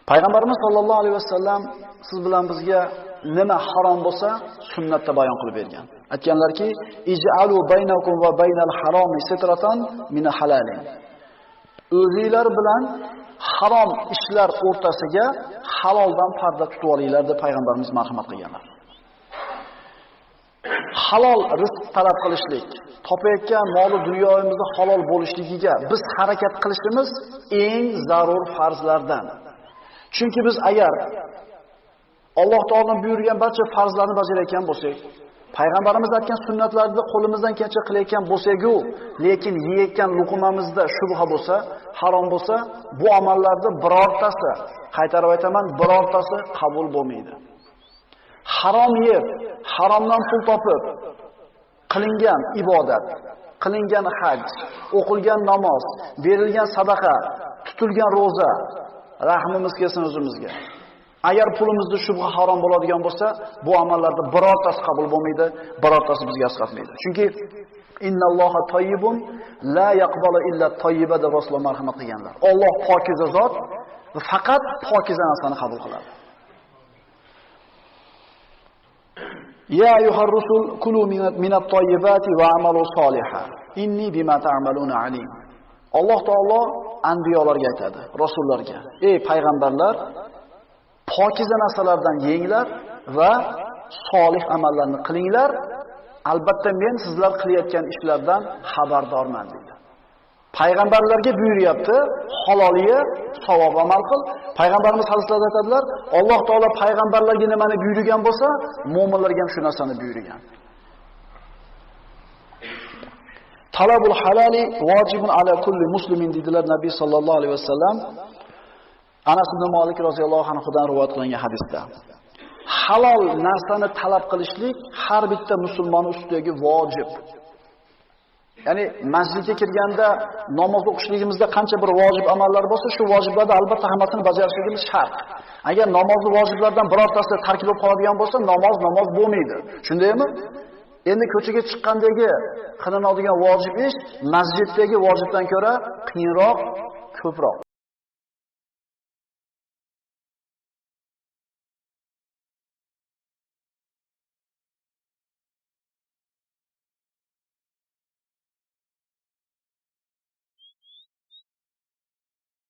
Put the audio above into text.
Payg'ambarimiz sollallohu alayhi vasallam siz bilan bizga nima harom bo'lsa sunnatda bayon qilib bergan. Aytganlarki, "Ij'alu baynakum va baynal haromi sitratan min halalin." O'zinglar bilan harom ishlar o'rtasiga haloldan parda tutib olinglar deb payg'ambarimiz marhamat qilganlar. Halol rizq talab qilishlik, topayotgan moli dunyoyimizda halol bo'lishligiga biz harakat qilishimiz eng zarur farzlardan. Chunki biz agar Alloh taoloning buyurgan barcha farzlarni bajarayotgan bo'lsak, payg'ambarimiz aytgan sunnatlarni qo'limizdan kelgancha qilayotgan bo'lsak-u, lekin yeyotgan luqmamizda shubha bo'lsa, harom bo'lsa, bu amallarda birortasi, qaytarib aytaman, birortasi qabul bo'lmaydi. Harom yeb, haromdan pul topib qilingan ibodat, qilingan haj, o'qilgan namoz, berilgan sadaqa, tutilgan roza, rahmimiz kelsin o'zimizga. Agar pulimizda shubha harom bo'ladigan bo'lsa, bu amallarda birortasi qabul bo'lmaydi, birortasi bizga asqatmaydi. Chunki innalloha tayyibun la yaqbalu illa tayyiba deb Rasululloh marhamat qilganlar. Alloh pokiza zot va faqat pokiza narsani qabul qiladi. Ya ayyuhar rusul kulu minat tayyibati va amalu solihan. Inni bima ta'maluna alim. Alloh taolo anbiyolarga aytadi, rasullarga: "Ey payg'ambarlar, pokiza narsalardan yenglar va solih amallarni qilinglar. Albatta men sizlar qilayotgan ishlardan xabardorman" deydi. Payg'ambarlarga buyuryapti, halol ye, savob amal qil. Payg'ambarimiz hadislarda aytadilar, Alloh taolo payg'ambarlarga nimani buyurgan bo'lsa, mo'minlarga ham shu narsani buyurgan. Talabul halali vojibun ala kulli muslimin dedilar Nabiy sallallohu alayhi vasallam. Anas ibn Malik roziyallohu anhudan rivoyat qilingan hadisda. Halol narsani talab qilishlik har bitta musulmon ustidagi vojib. Ya'ni masjidga kirganda namoz o'qishligimizda qancha bir vojib amallar bo'lsa, shu vojiblarni albatta hammasini bajarishligimiz shart. Agar namozni vojiblardan birortasi tark bo'lib qoladigan bo'lsa, namoz bo'lmaydi. Shundaymi? Endi ko'chaga chiqqandagi qilinadigan vojib ish masjiddagi vojibdan ko'ra qiyinroq, ko'proq.